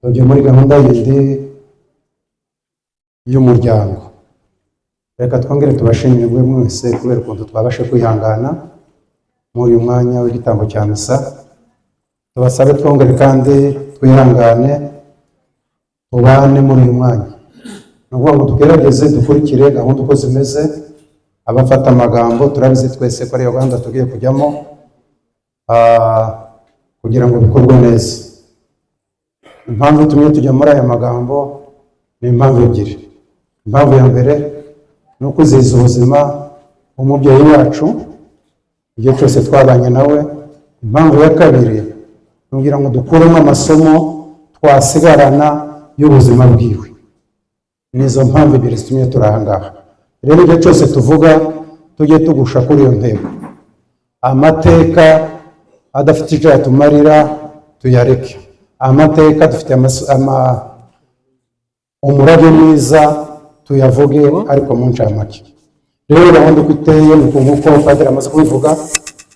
Tugiye muri gahunda yindi y'umuryango. Reka twongere tubashimire mwe mwese kubera ukuntu twabashe kwihangana muri uyu mwanya w'igitambo cya misa. Tubasabe twongere kandi twihangane, tubane muri uyu mwanya. Ni ukuvuga ngo tugerageze dukurikire gahunda uko zimeze. Abafata amagambo, turabizi twese ko ariyo gahunda tugiye kujyamo, kugira ngo bikorwe neza. Impamvu itumye tujya muri aya magambo ni impamvu ebyiri. Impamvu ya mbere ni ukwizihiza ubuzima bw'umubyeyi wacu igihe cyose twabanye nawe. Impamvu ya kabiri ni ukugira ngo dukuremo amasomo twasigarana y'ubuzima bwiwe. Ni izo mpamvu ebyiri zitumye turi aha ngaha. Rero igihe cyose tuvuga, tujye tugusha kuri iyo ntego. Amateka adafite icyo yatumarira tuyareke. Amateka dufite umurage mwiza tuyavuge, ariko mu ncamake. Rero gahunda uko iteye ni uku, nk'uko padiri amaze kubivuga.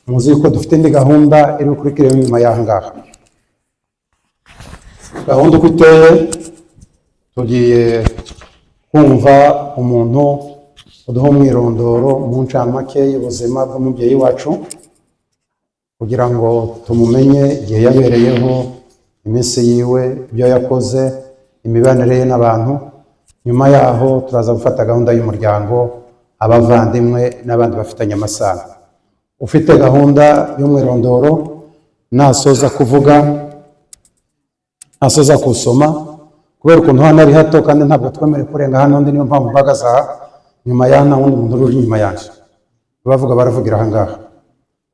Muzi yuko dufite indi gahunda iri bukurikire nyuma y'aha ngaha. Gahunda uko iteye, tugiye kumva umuntu uduha umwirondoro mu ncamake y'ubuzima bw'umubyeyi wacu, kugira ngo tumumenye, igihe yabereyeho, iminsi yiwe, ibyo yakoze, imibanire ye n'abantu. Nyuma yaho turaza gufata gahunda y'umuryango, abavandimwe n'abandi bafitanye amasano. Ufite gahunda y'umwirondoro nasoza kuvuga, nasoza kusoma, kubera ukuntu hano ari hato kandi ntabwo twemerewe kurenga hano undi, niyo mpamvu mpagaze aha. Nyuma y'aha nta wundi muntu uri inyuma yanjye. Bavuga baravugira aha ngaha.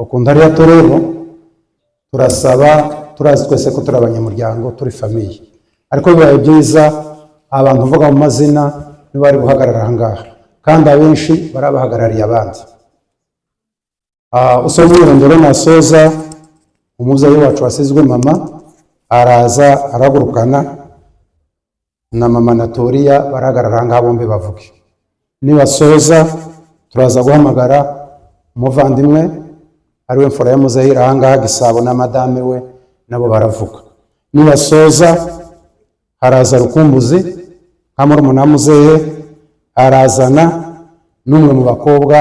Ukuntu ari hato rero, turasaba, turazi twese ko turi abanyamuryango, turi famille, ariko bibaye byiza abantu uvuga mu mazina nibo bari guhagarara aha ngaha, kandi abenshi barabahagarariye abandi. Usoma umwirondoro nasoza, umubyeyi wacu wasizwe mama araza arahagurukana na mama Natoriya, barahagarara aha ngaha bombi bavuge. Nibasoza, turaza guhamagara umuvandimwe ariwe mfura ya Muzahira aha ngaha Gisabo na madame we, nabo baravuga. Nibasoza, haraza Rukumbuzi nka murumuna wa muzehe, arazana n'umwe mu bakobwa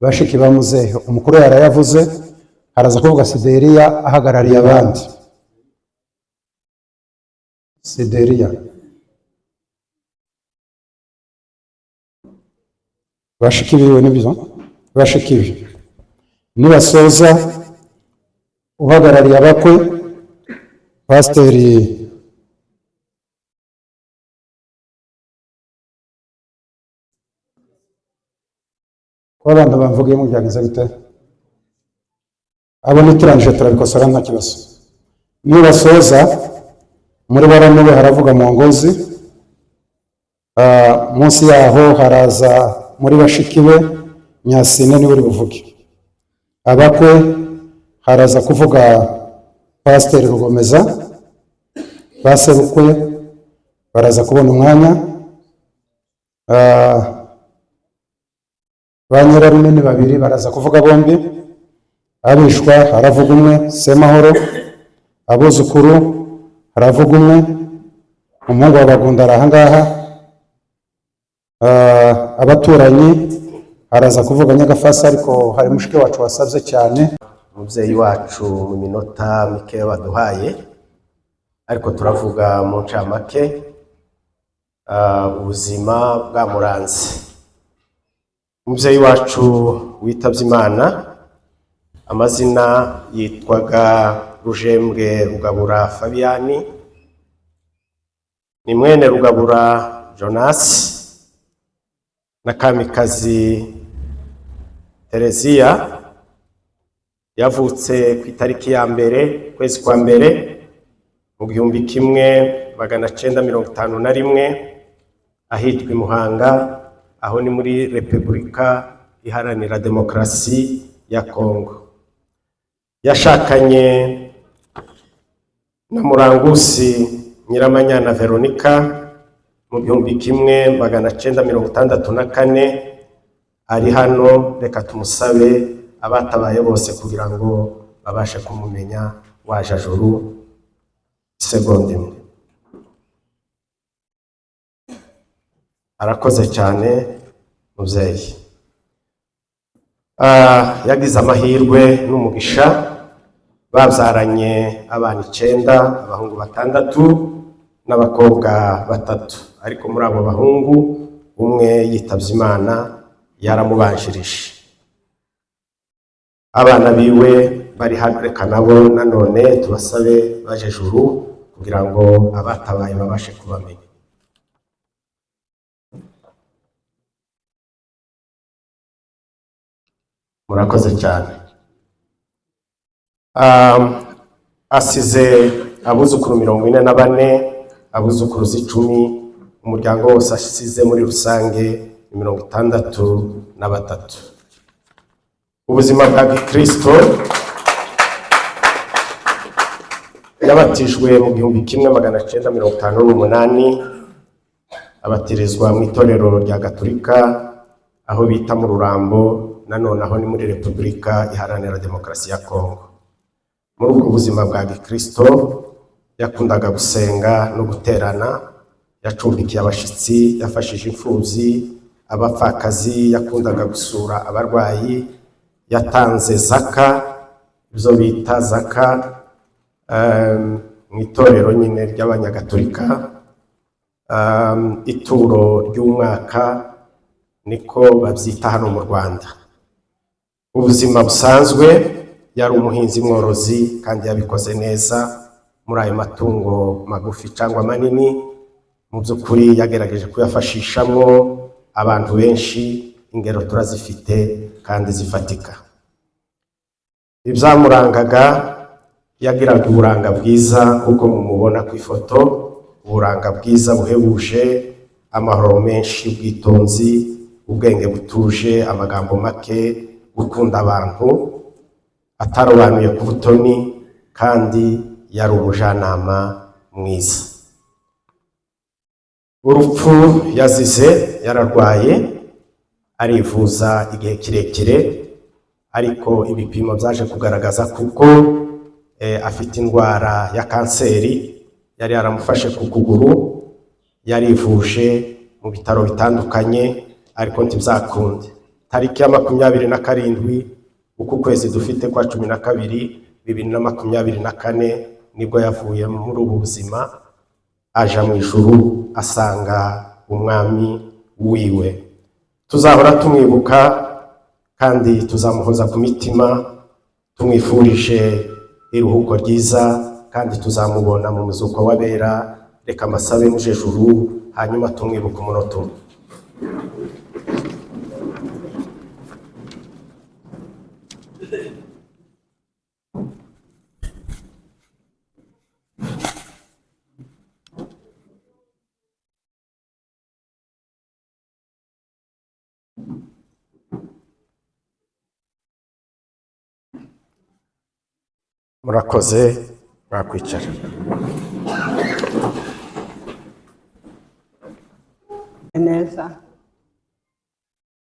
bashiki ba muzehe. Umukuru yarayavuze, haraza kuvuga Sideriya ahagarariye abandi. Sideriya, bashiki biwe, nibyo, bashiki be. Nibasoza, uhagarariye abakwe, pasiteri kuba abantu bamvugiyemo byagenze bite? Abo niturangije turabikosora, nta kibazo. Nibasoza, muri baramu be haravuga Mwongozi. Munsi yaho haraza muri bashiki be, Nyasine niwe uri buvuge. Abakwe haraza kuvuga pasiteri Rugomeza. Basebukwe baraza kubona umwanya. Ba nyirarunini babiri baraza kuvuga bombi. Abishwa haravuga umwe, Semahoro. Abuzukuru haravuga umwe, umuhungu wa Bagunda ari ahangaha. Abaturanyi haraza kuvuga Nyagafasi, ariko hari mushiki wacu wasabye cyane. Umubyeyi wacu mu minota mike baduhaye, ariko turavuga mu ncamake ubuzima bwamuranze. Umubyeyi wacu witabye Imana, amazina yitwaga Rujembwe Rugabura Fabiyani, ni mwene Rugabura Jonas na Kamikazi Tereziya. Yavutse ku itariki ya 1, kwezi kwa mbere, mu 1951, ahitwa i Muhanga, aho ni muri Repubulika Iharanira Demokarasi ya Kongo. Yashakanye na Murangusi Nyiramanyana Veronica mu 1964. Ari hano, reka tumusabe abatabaye bose kugira ngo babashe kumumenya. Waje ajuru isegonda imwe. Arakoze cyane mubyeyi. Yagize amahirwe n'umugisha, babyaranye abana 9, abahungu 6 n'abakobwa 3, ariko muri abo bahungu umwe yitabye Imana, yaramubanjirije. Abana biwe bari hano, reka nabo nanone tubasabe baje juru kugira ngo abatabaye babashe kubamenya. Murakoze cyane. Asize abuzukuru 44, abuzukuruza 10, umuryango wose asize muri rusange ni 63. Ubuzima bwa Gikristo, yabatijwe mu 1958, abatirizwa mu itorero rya Gatolika aho bita mu Rurambo, nanone aho ni muri Repubulika Iharanira Demokarasi ya Kongo. Muri ubwo buzima bwa Gikristo yakundaga gusenga no guterana, yacumbikiye abashitsi, yafashije imfubyi, abapfakazi, yakundaga gusura abarwayi, yatanze zaka, ibyo bita zaka mu itorero nyine ry'Abanyagatolika, ituro ry'umwaka niko babyita hano mu Rwanda. Ubuzima busanzwe yari umuhinzi mworozi kandi yabikoze neza muri ayo matungo magufi cyangwa manini. Mu by'ukuri yagerageje kuyafashishamo abantu benshi, ingero turazifite kandi zifatika. Ibyamurangaga, yagiraga uburanga bwiza kuko mumubona ku ifoto, uburanga bwiza buhebuje, amahoro menshi, ubwitonzi, ubwenge butuje, amagambo make, gukunda abantu, atarobanuye ku butoni, kandi yari umujyanama mwiza. Urupfu yazize, yararwaye arivuza igihe kirekire, ariko ibipimo byaje kugaragaza kuko afite indwara ya kanseri yari yaramufashe ku kuguru. Yarivuje mu bitaro bitandukanye ariko ntibyakunde. Tariki ya 27 uku kwezi dufite kwa 12 2024 nibwo yavuye muri ubu buzima aja mu ijuru asanga umwami wiwe. Tuzahora tumwibuka kandi tuzamuhoza ku mitima, tumwifurije iruhuko ryiza, kandi tuzamubona mu muzuko w'abera. Reka mbasabe muje juru, hanyuma tumwibuka umunota umwe. Murakoze, mwakwicara. Neza,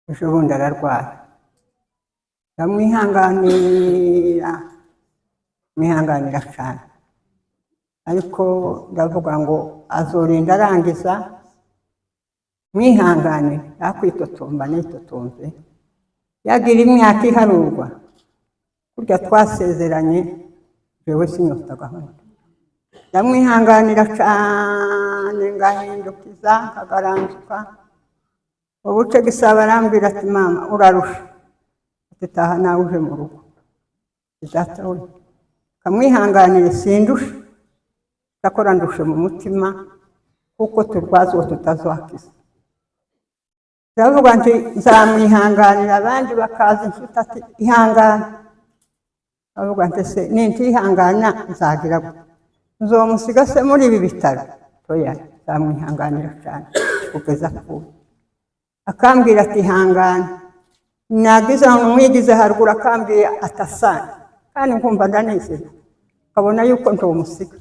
ejo bundi ararwara, ndamwihanganira, mwihanganira cyane, ariko ndavuga ngo azorinda arangiza, mwihangane, yakwitotomba nitotombe, yagira imyaka iharurwa kurya twasezeranye, jewe sinyota gahunda. Ndamwihanganira cyane, ngahindukiza nkagaranzuka. Ubuce gisaba arambwira ati mama urarusha, ati taha nawe uje mu rugo. Data we kamwihanganire, sindusha, ndakora ndushe mu mutima kuko turwaza uwo tutazakiza. Ndavuga nti nzamwihanganira, abandi bakaza inshuti ati ihangane. Ndavuga nti se nintihangana nzagira gute, nzomusiga se muri ibi bitaro? Oya, nzamwihanganira cyane kugeza apfuye. Akambwira ati ihangane, nagize ahantu mwigize haruguru, akambwira atasane, kandi nkumva ndanezerewe, nkabona yuko ntomusiga.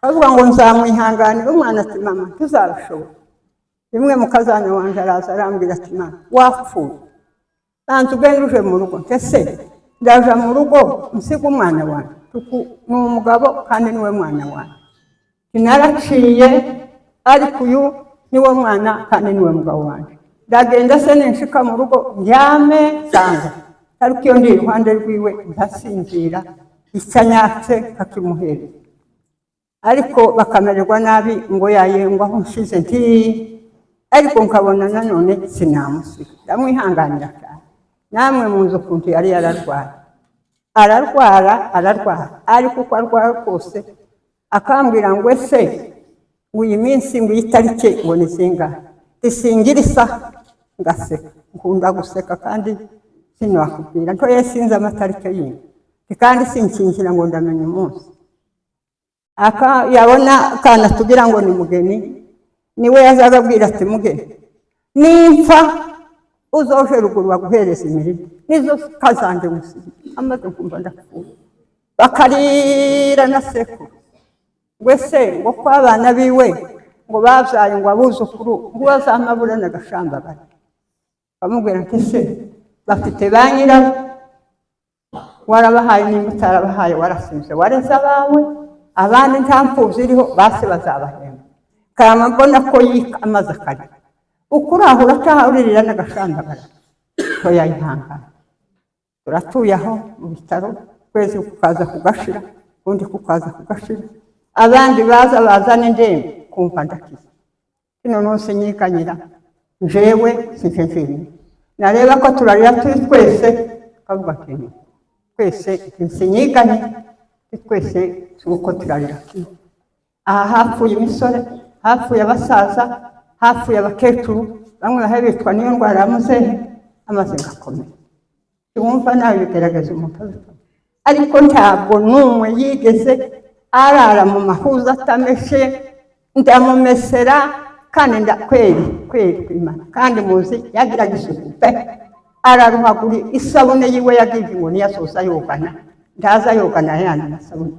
Avuga ngo nzamwihanganira, umwana ati mama ntuzabishobora. Rimwe mukazana wanje araza arambwira ati mama wapfuye, banza ugende uje mu rugo. Ese ndaja mu rugo nsiga umwana wanjye? Ni umugabo kandi niwe mwana wanjye. Naraciye ariko uyu Niwo mwana kandi niwe mugabo wanjye. Ndagenda se ninshika mu rugo ndyame nsanga, ariko iyo ndi iruhande rwiwe ndasinzira, icyo anyatse kakimuhereza. Ariko bakamererwa nabi ngo yayengwa aho nshize nti, ariko nkabona nanone sinamusiga, ndamwihanganira cyane. Namwe muzi ukuntu yari yararwaye, ararwara ararwara, ariko uko arwara kose akambwira ngo ese ngo iyi minsi, ngo iyi tariki ngo ni zingahe, isingira isaha. Ngaseka, nkunda guseka kandi sinakubwira ntoye, sinzi amatariki yindi kandi sinkinjira ngo ndamenya umunsi. Aka yabona akana tugira ngo ni mugeni, niwe yazaga abwira ati: "Mugeni, nimpfa uzoje ruguru baguhereza imirima nizo kazanje gusiga." Amaze kumva ndapfuye, bakarira na sekuru ngo ese ngo ko abana biwe ngo babyaye ngo abuzukuru ngo bazamabura agashamba, bari bamubwira ati: "Ese bafite ba nyirabo, warabahaye, nimba utarabahaye warasinze, wareze abawe, abandi nta mfubyi iriho, basi bazabahemba." Kama mbona ko yika amaze akarira, ukuri aho uratahuririra n'agashambagara ko yayihangana. Turatuye aho mu bitaro, ukwezi kukaza kugashira, ukundi kukaza kugashira, abandi baza bazana indembe, kumva ndakize. Kino nose nyiganyira njewe sinje njyenyine, nareba ko turarira turi twese, kavuga ati: "Ni twese nsinyiganye, twese uko turarira kimwe." Aha hapfuye imisore, hapfuye abasaza, hapfuye abakecuru, bamwe bahe bicwa n'iyo ndwara ya muzehe. Amaze ngakomera, wumva nawe bigaragaza umuntu abikora, ariko ntabwo n'umwe yigeze arara mu mahuza atameshe. Ndamumesera kandi ndakweri kweri kwimana, kandi muzi yagiraga isuku pe. Araruhagura isabune yiwe yagize ngo niyo asoza yogana, ndaza yogana yandi masabune.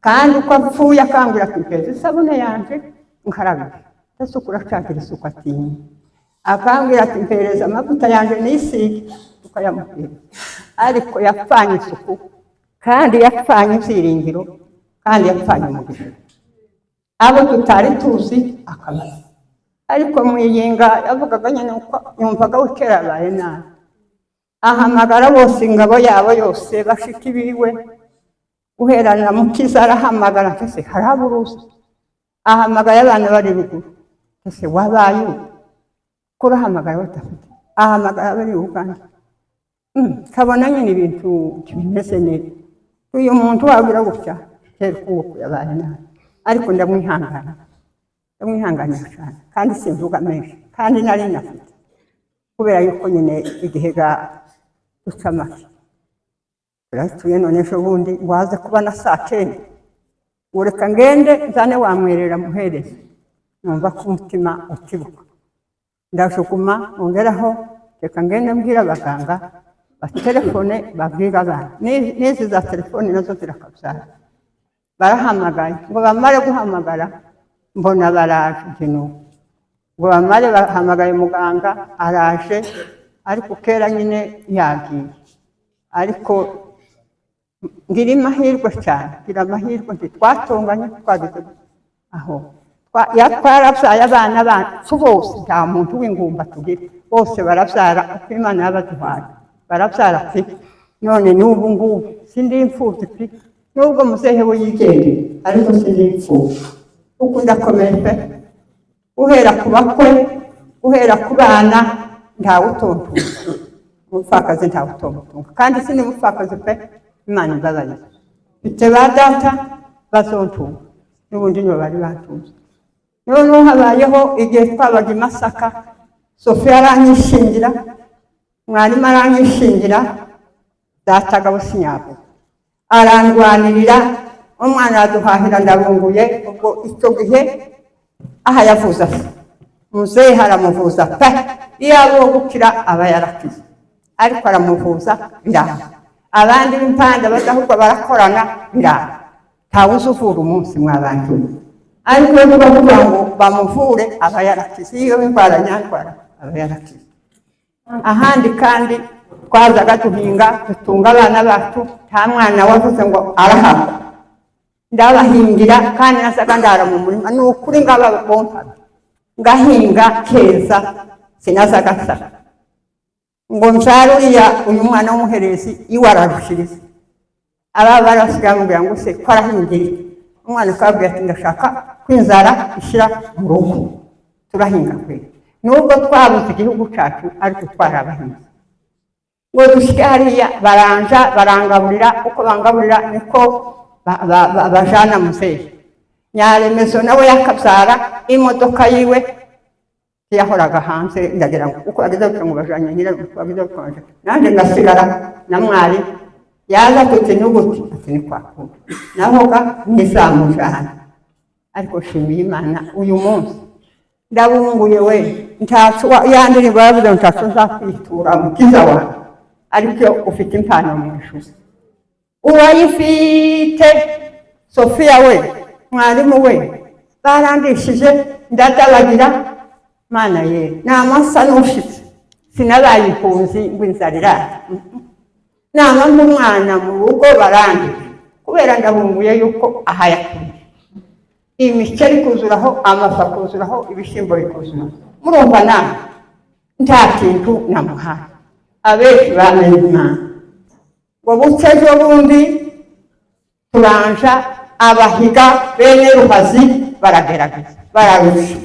Kandi uko apfuye akangurira ati: "Mpeza isabune yanje nkarabye." Ese uracagira isuku atinya? Akambwira ati: "Mpereza amavuta yanjye nisige," tukayamuhereza. Ariko yapfanye isuku, kandi yapfanye ibyiringiro, kandi yapfanye umugisha abo tutari tuzi akabaza. Ariko mwiyinga yavugaga nyine uko yumvaga we kera yabaye nabi, ahamagara bose, ingabo yabo yose, bashiki biwe, guherana Mukiza arahamagara ese haraburuzi, ahamagaye abana bari ruguru, ese wabaye ute ko urahamagara badafite, ahamagara abari Uganda. Kabona nyine ibintu bimeze neza, uyu muntu wabura gutya kera ukuboko yabaye nabi, ariko ndamwihangana, ndamwihanganira cyane, kandi simvuga menshi, kandi nari nafite kubera yuko nyine igihe ga duca make turatuye. None ejo bundi waza kuba na saa 9 ngo reka ngende nzane wamwerera muhereze, numva ko umutima utibuka, ndajuguma ongeraho reka ngende mbwira abaganga batelefone babwire abana. N'izi za telefone nazo zirakabyara, barahamagaye ngo bamare guhamagara mbona baraje, njye nuko ngo bamare bahamagaye muganga araje, ariko kera nyine yagiye. Ariko ngira amahirwe cyane, ngira amahirwe, ntitwatonganye, twagize aho twarabyaye abana bacu bose, nta muntu w'ingumba tugira, bose barabyara uko Imana yabaduhaye, barabyara pe. None n'ubu ngubu sindi imfubyi pe, nubwo muzehe we yigendeye, ariko sindi imfubyi kuko ndakomeye pe. Guhera ku bakwe, guhera ku bana, ntawe utontunga umupfakazi, ntawe utontunga, kandi sindi umupfakazi pe. Imana imbabarire, mfite ba data bazontunga, n'ubundi nibo bari batunze. Noneho habayeho igihe twabaga i Masaka, Sofiya aranyishingira, mwarimu aranyishingira, data Gabo sinyavuga, arandwanirira, umwana araduhahira, ndabunguye. Ubwo icyo gihe aha yavuze ati muzehe aramuvuza pe, iyo abo gukira aba yarakize, ariko aramuvuza biranga. Abandi b'impande badahubwo barakorana biranga, ntawe uzi uvura umunsi mwabantu, ariko iyo bavuga ngo bamuvure aba yarakize, iyo indwara nyandwara aba yarakize. Ahandi kandi twazaga duhinga dutunga abana bacu, nta mwana wavuze ngo arahakwa. Ndabahingira kandi nasaga ndara mu murima, ni ukuri ngaba bompaga. Ngahinga keza, sinazaga nsara ngo nzare uriya. Uyu mwana w'umuherezi iwe ararushiriza, aba barasigaye bamubwira ngo se ko arahingira iki? Umwana akababwira ati: "Ndashaka ko inzara ishyira mu rugo." Turahinga kweri, nubwo twabuze igihugu cyacu, ariko twarabahinze. Ngo dushyike hariya, baranja barangaburira. Uko bangaburira niko bajana muzehe Nyaremezo, nawe yakabyara imodoka yiwe yahoraga hanze. Ndagira ngo uko ageze gutya ngo bajanye nyirarume, uko ageze gutya ngo nanjye ngasigara na mwari. Yaza tuti nuguti, ati ni kwa kundi nahoga ntizamujana. Ariko nshimiye Imana, uyu munsi ndabunguye we. Ntaco ya ndirimbo yavuze ngo ntaco nzakwitura mukiza wawe, ariko ufite impano mu ijuru, urayifite. Sofiya we, mwarimu we, barandishije ndadabagira. Mana ye, namasa n'ushitse, sinabaye impunzi ngo inzara irara. Nama nk'umwana mu rugo barandika kubera ndabunguye yuko aha yakuye imiceri ikuzuraho, amafu akuzuraho, ibishyimbo bikuzuraho. Murumva nawe nta kintu namuhaye. Abenshi bamenye Imana ngo buce ejo bundi turanja abahiga bene Ruhazi baragerageza bararusha.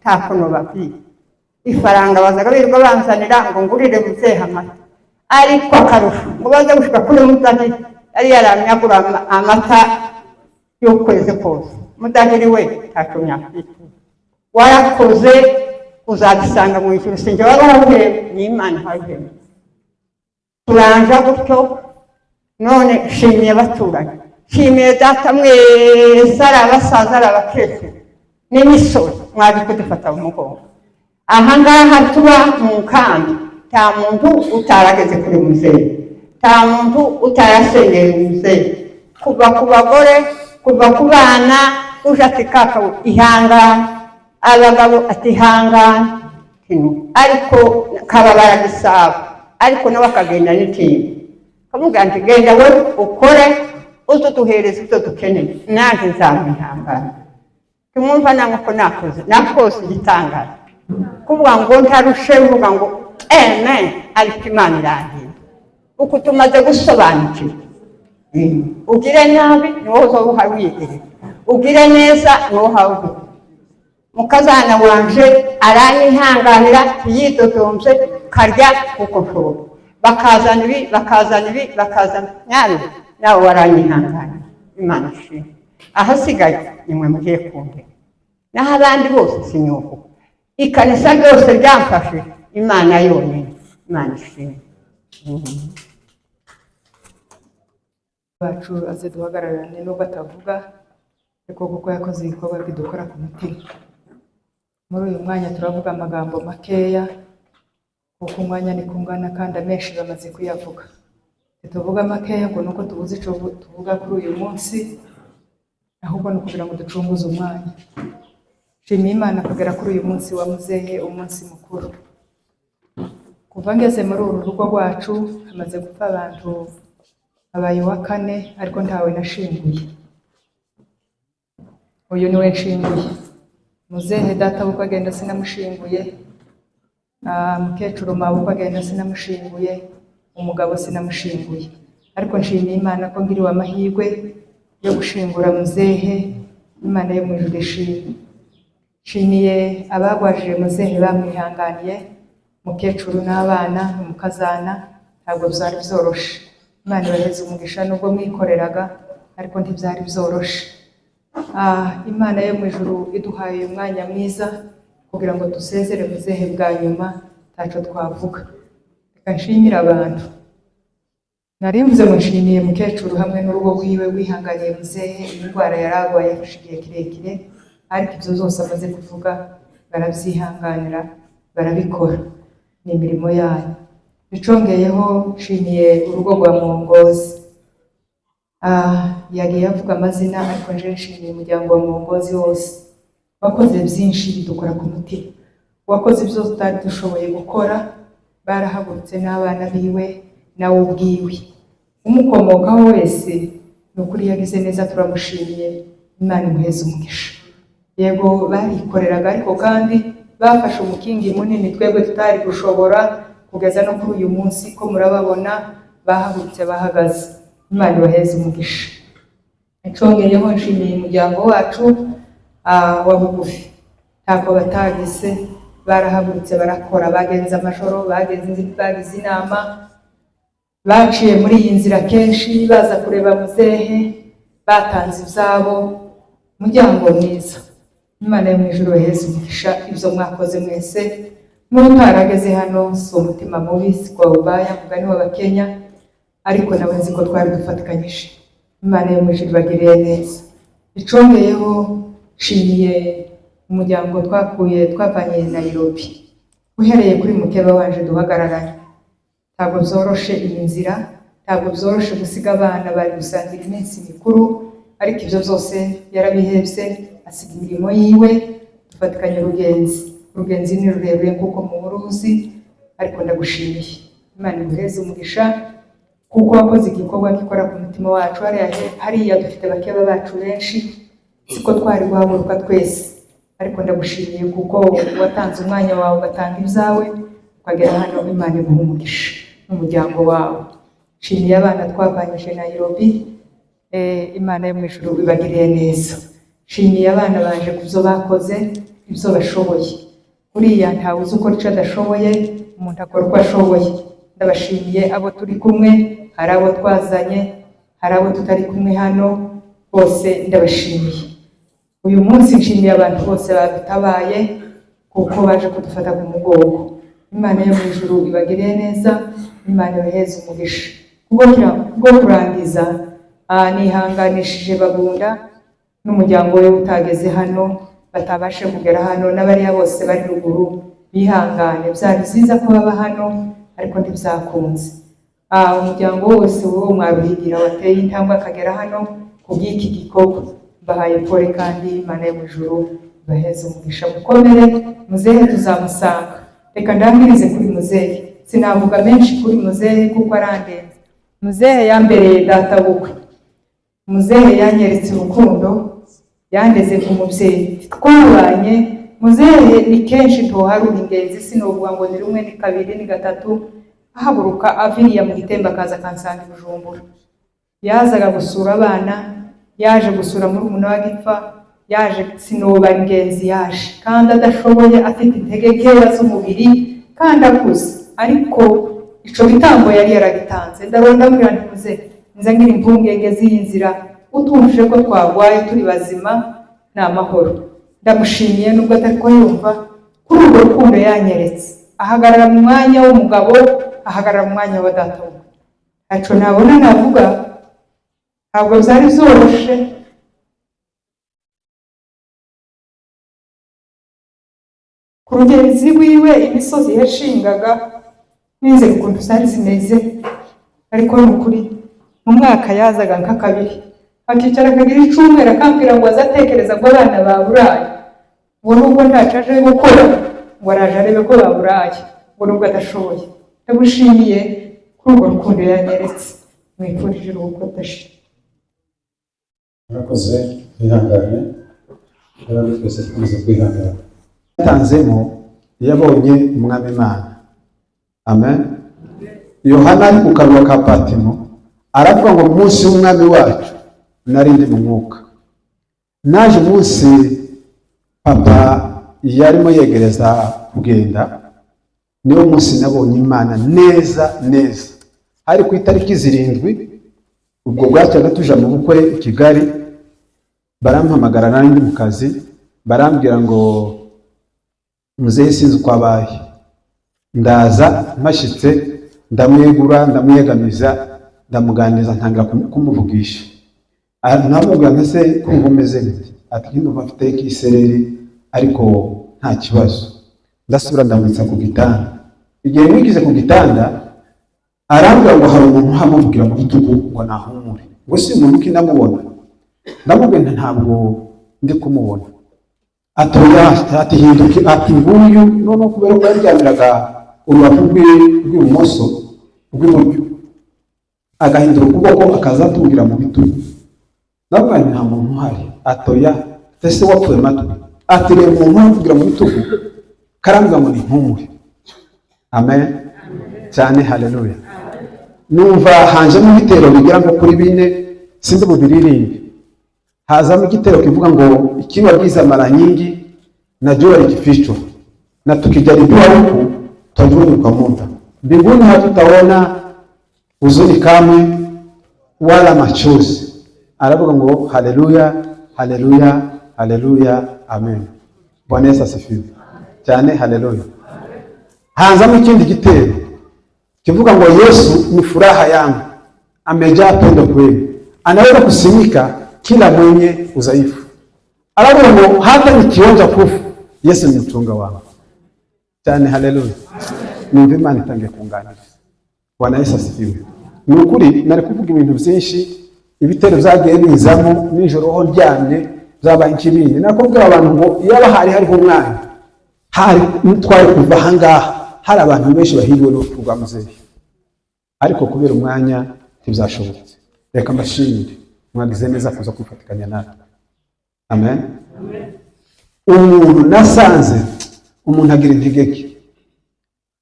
Nta kuntu babwiye ifaranga bazaga birirwa banzanira ngo ngurire muzehe amata, ariko akarusho ngo baze gushika kuri Mudahiri, yari yaramye agura amata y'ukwezi kose. Mudahiri we, ntacyo nyakwitura, warakoze, uzabisanga mu ijuru. Sinjye wari uwuhemba, ni Imana iwuhemba. Turanja gutyo. None nshimiye abaturanyi, nshimiye data mwese, ari abasaza, ari abakecuru n'imisoro mwaje kudufata mu mugongo. Aha ngaha tuba mu nkambi, nta muntu utarageze kuri muzehe, nta muntu utarasengeye muzehe, kuva ku bagore, kuva ku bana. Uje ati: "Kaka ihangane." Abagabo ati: "Ihangane." Kino ariko kababara gisabo, ariko nawe akagenda n'itinda, kamubwira nti: "Genda we ukore, uze uduhereze ibyo dukeneye, nanjye nzamwihangana." Tumwumva namwe ko nakoze nakoze igitangaza, kuvuga ngo ntarushe, mvuga ngo amen. Ariko Imana irangira uko tumaze gusobanukirwa. Ugire nabi ni wowe uzoba uhawe wiyegereye, ugire neza ni wowe uhawe uguha. Mukazana wanje aranyihanganira, ntiyidodombye, karya kuko nshoboye. Bakazana ibi, bakazana ibi, bakazana nawe, nawe waranyihanganira. Imana ishimwe. Ahasigaye nimwe mugiye kundeba, naho abandi bose sinyuko ikanisa ryose ryamfashe, Imana yonyine. Imana ishimwe. Bacu aze duhagararane nubwo atavuga, ariko kuko yakoze ibikorwa bidukora ku mutima. Muri uyu mwanya turavuga amagambo makeya kuko umwanya ni kungana kandi amenshi bamaze kuyavuga. Ntituvuga makeya ngo nuko tubuze ico tuvuga kuri uyu munsi, ahubwo ni ukugira ngo ducunguze umwanya. Nshimiye Imana kugera kuri uyu munsi wa muzehe, umunsi mukuru. Kuva ngeze muri uru rugo rwacu hamaze gupfa abantu, abaye uwa kane, ariko ntawe nashinguye. Uyu niwe nshinguye. Muzehe data uko agenda sinamushinguye, mukecuru mawe uko agenda sinamushinguye, umugabo sinamushinguye, ariko nshimiye Imana ko ngiriwe amahirwe yo gushingura muzehe. Imana yo mu ijuru ishimwe. Nshimiye abagwajije muzehe, bamwihanganiye, mukecuru n'abana umukazana, ntabwo byari byoroshe. Imana ibaheze umugisha nubwo mwikoreraga, ariko ntibyari byoroshe. Imana yo mu ijuru iduhaye uyu mwanya mwiza kugira ngo dusezere muzehe bwa nyuma, ntaco twavuga. Reka nshimire abantu. Nari mvuze ngo nshimiye mukecuru hamwe n'urugo rwiwe wihanganiye muzehe. Iyi ndwara yari arwaye yafashe igihe kirekire, ariko ibyo zose amaze kuvuga barabyihanganira, barabikora, ni imirimo yayo. Bicongeyeho, nshimiye urugo rwa Mwongozi. Yagiye avuga amazina, ariko nje nshimiye umuryango wa Mwongozi wose wakoze byinshi bidukora ku mutima, wakoze ibyo tutari dushoboye gukora. Barahagurutse n'abana biwe, nawe ubwiwe, umukomokaho wese, ni ukuri yagize neza, turamushimiye. Imana imuheze umugisha. Yego barikoreraga, ariko kandi bafashe umukingi munini twebwe tutari gushobora kugeza no kuri uyu munsi ko murababona bahagurutse bahagaze. Imana ibaheze umugisha. Ncongeyeho nshimiye umuryango wacu wa bugufi, ntabwo batagize, barahagurutse barakora, bagenze amajoro, bagize inama, baciye muri iyi nzira kenshi baza kureba muzehe, batanze ibyabo. Umuryango mwiza, Imana yo mu ijuru ibaheze umugisha ibyo mwakoze mwese. N'utarageze hano si umutima mubi, si kwa ubaya mugani w'Abakenya, ariko nawe nzi ko twari dufatikanyije. Imana yo mu ijuru ibagiriye neza. Icongeyeho nshimiye umuryango twakuye twavanye Nairobi, uhereye kuri mukeba waje duhagararanye. Ntabwo byoroshe iyi nzira, ntabwo byoroshe gusiga abana bari gusangira iminsi mikuru, ariko ibyo byose yarabihebye, asiga imirimo yiwe, dufatikanya urugenzi. Urugenzi ni rurerure kuko muruzi, ariko ndagushimiye. Imana iguheze umugisha kuko wakoze igikorwa gikora ku mutima wacu. Hariya dufite bakeba bacu benshi, siko twari guhaguruka twese, ariko ndagushimiye kuko watanze umwanya wawe, ugatanga ibyawe, ukagera hano. Imana iguha umugisha n'umuryango wawe. Nshimiye abana twavanyije Nairobi, Imana yo mu ijuru ibagiriye neza. Nshimiye abana baje ku byo bakoze, ibyo bashoboye. Uriya ntawe uzi uko icyo adashoboye, umuntu akora uko ashoboye. Ndabashimiye abo turi kumwe, hari abo twazanye, hari abo tutari kumwe hano, bose ndabashimiye. Uyu munsi nshimiye abantu bose badutabaye kuko baje kudufata ku mugongo. Imana yo mu ijuru ibagiriye neza, Imana ibaheze umugisha. Kubwo kurangiza, nihanganishije Bagunda n'umuryango we utageze hano, batabashe kugera hano, n'abariya bose bari ruguru bihangane. Byari byiza ko baba hano ariko ntibyakunze. Umuryango wose wo mwaruhigira wateye intambwe akagera hano ku bw'iki gikorwa, mbahaye pole kandi Imana yo mu ijuru ibaheze umugisha. Mukomere, muzehe tuzamusanga. Reka ndangirize kuri muzehe, sinavuga menshi kuri muzehe kuko arandenze. Muzehe yambereye data bukwe, muzehe yanyeretse urukundo, yandeze nk'umubyeyi, twabanye. Muzehe ni kenshi ntoharura ingenzi, sinovuga ngo ni rumwe, ni kabiri, ni gatatu, ahaguruka aviriya mu gitemba akaza akansanga i Bujumbura. Yazaga gusura abana, yaje gusura murumuna wa Gipfa, yaje sinoba ingenzi yaje, kandi adashoboye, afite intege nkeya z'umubiri kandi akuze, ariko ico gitambo yari yaragitanze. Ndaronda mbwira nti muzehe, nza ngira impungenge z'iyi nzira, utumvise ko twagwaye turi bazima ni amahoro. Ndamushimiye nubwo atari ko yumva, kuri urwo rukundo yanyeretse, ahagarara mu mwanya w'umugabo, ahagarara mu mwanya wa data we. Ntaco nabona navuga, ntabwo byari byoroshe. Ku rugenzi rwiwe imisozi yashingaga n'inzira ukuntu zari zimeze, ariko ni ukuri mu mwaka yazaga nka kabiri akicara akagira icumweru akambwira ngo azatekereza ngo abana baburaye, ngo nubwo ntaco aje gukora ngo araje arebe ko baburaye, ngo nubwo adashoboye. Ndagushimiye kuri urwo rukundo yanyeretse, mwifurije uruhuko rudashira. Murakoze, mwihangane, kandi twese dukomeze kwihangana. Yatanzemo yabonye Umwami Imana. Amen. Yohana ari ku karwa ka Patimo aravuga ngo umunsi w'Umwami wacu nari ndi mu mwuka. Naje umunsi papa yarimo yegereza kugenda, niwo munsi nabonye Imana neza neza. Hari ku itariki 7, ubwo bwacyaga tuja mu bukwe i Kigali, barampamagara nari ndi mu kazi, barambwira ngo muzehe sinzi uko abaye. Ndaza mpashyitse, ndamwegura, ndamwegamiza, ndamuganiriza, ntangira kumuvugisha. Namubwira nti se kumva umeze gute? Ati ndumva mfite isereri ariko nta kibazo. Ndasubira ndamwitsa ku gitanda. Igihe mwigize ku gitanda arambwira ngo hari umuntu uhamubwira mu bitugu ngo nahumure, ngo si umuntu ki ndamubona. Ndamubwira nti ntabwo ndi kumubona. Atoya ati hinduke, ati nguyu. Noneho kubera ko yaryamiraga urubavu rw'ibumoso rw'iburyo, agahindura ukuboko akaza atungira mu bitugu. Ndamubwira nti nta muntu uhari. Atoya ese wapfuye amatwi? Ati reba umuntu uvugira mu bitugu, karambwira ngo nimpumure. Amen cyane, haleluya. Numva hanjemo ibitero bigera nko kuri bine, sinzi bubiririmbe. Hazamo igitero kivuga ngo ikiwa giza mara nyingi na jua likifichwa na tukijaribiwa huku tutajua ni kwa muda, mbinguni hatutaona huzuni kamwe wala machozi. Aravuga ngo haleluya, haleluya, haleluya, amen. Bwana Yesu asifiwe cyane, haleluya. Hanzamo ikindi gitero kivuga ngo Yesu ni furaha yangu, amejaa pendo kweli, anaweza kusimika kila mwenye udhaifu. Aravuga ngo hata nikionja kufa, Yesu ni mchunga wangu. Cyane, haleluya. Numva Imana itangiye kunganiriza. Bwana Yesu asifiwe. Ni ukuri nari kuvuga ibintu byinshi, ibitero byagiye bizamo nijoro ho ndyamye byabaye nk'ibindi. Nakubwira abantu ngo iyaba hari hariho umwanya, hari twari kuva ahangaha hari abantu benshi bahiriwe n'urupfu rwa muzehe, ariko kubera umwanya ntibyashobotse. Reka mbashimire, mwagize neza kuza kwifatikanya natwe. Amen. Umuntu nasanze umuntu agira intege nke,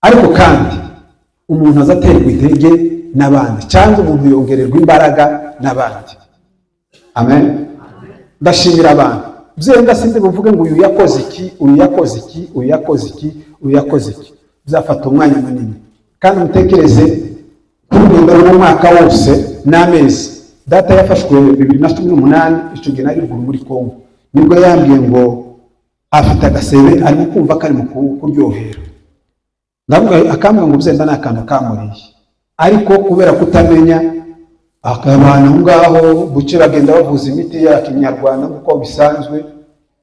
ariko kandi umuntu aza aterwa intege n'abandi, cyangwa umuntu yongererwa imbaraga n'abandi. Amen. Ndashimira abantu byenda sindi buvuge ngo uyu yakoze iki, uyu yakoze iki, uyu yakoze iki, uyu yakoze iki, bizafata umwanya munini. Kandi mutekereze k'urugendo rw'umwaka wose n'amezi. Data yafashwe 2018, icyo gihe nari ruguru muri Kongo, nibwo yambwiye ngo afite agasebe, arimo kumva kari mu kuryohera. Ndavuga, akambwira ngo byenda ni akantu kamuriye, ariko kubera kutamenya akabana aho ngaho buce, bagenda bavuza imiti ya kinyarwanda nk'uko bisanzwe,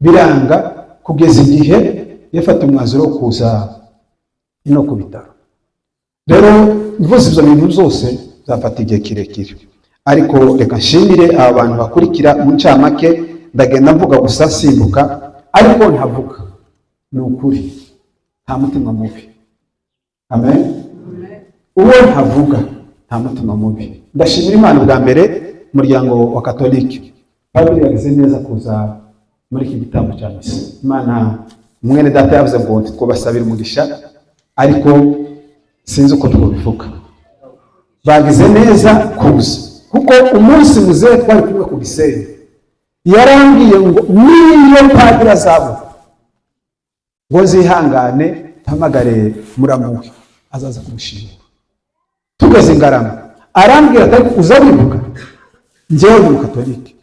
biranga kugeza igihe yafata umwanzuro wo kuza ino ku bitaro. Rero mvuze ibyo bintu byose byafata igihe kirekire, ariko reka nshimire aba bantu bakurikira. Mu ncamake ndagenda mvuga gusa simbuka, ariko ntavuga ni ukuri, nta mutima mubi. Amen. Uwo ntavuga nta mutima mubi. Ndashimira Imana bwa mbere umuryango wa Katolike. Padiri yagize neza kuza muri iki gitambo cya misa. Imana, mwene data yavuze ngo twabasabira umugisha, ariko sinzi uko twabivuga. Bagize neza kuza, kuko umunsi muzehe twari kumwe ku Gisenyi yarambwiye ngo niyo padiri azabura ngo zihangane mpamagare muramuwe azaza kumushimira. Tugeze Ngarama arambwira ati uza wibuka njyewe ndi umukatolike,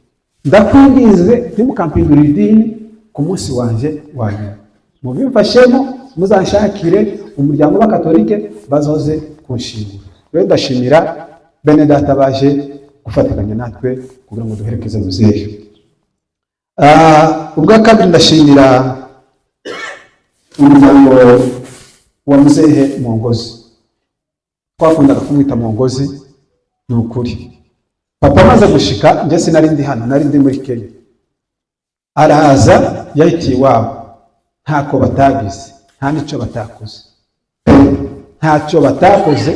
ndakwinginze ntimukampindurire idini ku munsi wanjye wa nyuma, mubimfashemo muzanshakire umuryango w'abakatolike bazoze kunshimira. Rero ndashimira bene data baje gufatikanya natwe kugira ngo duherekeze muzehe. Ubwa kabiri ndashimira umuryango wa muzehe Mwongozi, twakundaga kumwita Mwongozi. Ni ukuri papa amaze gushika, njye sinari ndi hano, nari ndi muri Kenya, araza yahitiye iwabo, ntako batagize, nta n'icyo batakoze, ntacyo batakoze.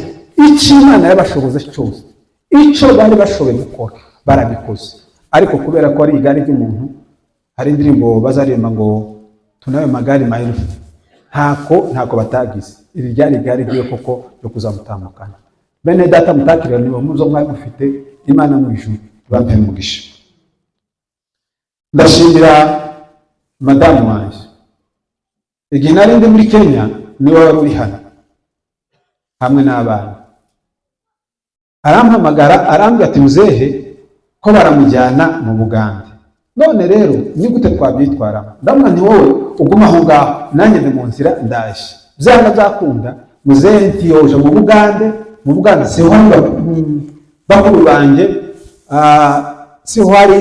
Icyo Imana yabashoboze cyose, icyo bari bashoboye gukora barabikoze, ariko kubera ko ari igare ry'umuntu, hari indirimbo bazaririmba ngo tunayo magari maelfu, ntako batagize. Iri ryari igare ryiwe koko ryo kuzamutambukana. Bene data mutakiraniwe muzo mwari mufite, Imana mu ijuru ibampere umugisha. Ndashimira madamu wanjye, igihe nari ndi muri Kenya niwe wari uri hano hamwe n'abana. Arampamagara arambwira ati muzehe ko baramujyana mu Bugande, none rero ni gute twabyitwaramo? Ndabona nti wowe uguma aho ngaho, nanjye ndi mu nzira ndaje. Byanga byakunda muzehe ntiyoje mu Bugande. Mu Bugande siho hari bakuru banjye, siho hari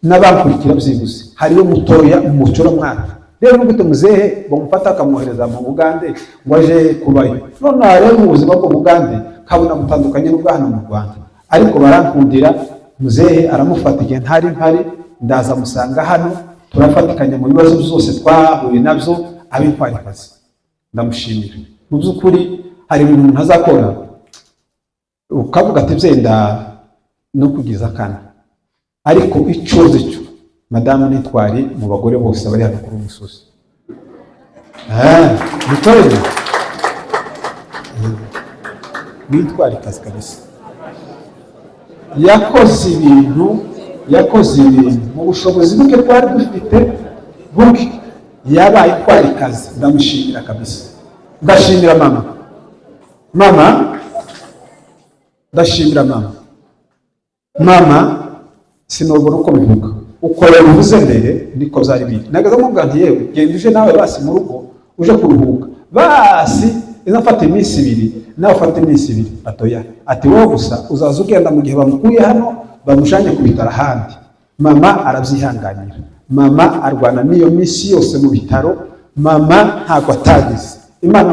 n'abankurikira, byibuze hariyo mutoya mucura mwaka. Rero ni gute muzehe bamufata akamwohereza mu Bugande ngo aje kubayo? None rero mu buzima bwo Bugande kabona butandukanye n'ubwa hano mu Rwanda, ariko barankundira muzehe aramufata igihe ntari mpari, ndaza musanga hano, turafatikanya mu bibazo byose twahuye nabyo, ab'intwarikazi ndamushimira. Mu by'ukuri hari ibintu umuntu azakora ukavuga ati byenda no kugiza akana, ariko icyo nzi cyo Madamu nitwari mu bagore bose bari hano kuri uyu musozi. Ni kweli nitwari kazi kabisa. Yakoze ibintu, yakoze ibintu mu bushobozi buke twari dufite buke, yabaye itwari kazi. Ndamushimira kabisa, ndashimira mama, mama ndashimira mama, mama sinobona uko bivuga, uko yabivuze mbere niko byari biri. Nagaza mubwira nti yewe genda uje nawe basi mu rugo uje kuruhuka, basi iza mfata iminsi ibiri nawe ufate iminsi ibiri. Atoya, ati wowe gusa uzaza ugenda mu gihe bamukuye hano bamujanye ku bitaro ahandi. Mama arabyihanganira, mama arwana n'iyo minsi yose mu bitaro, mama ntabwo atagize. Imana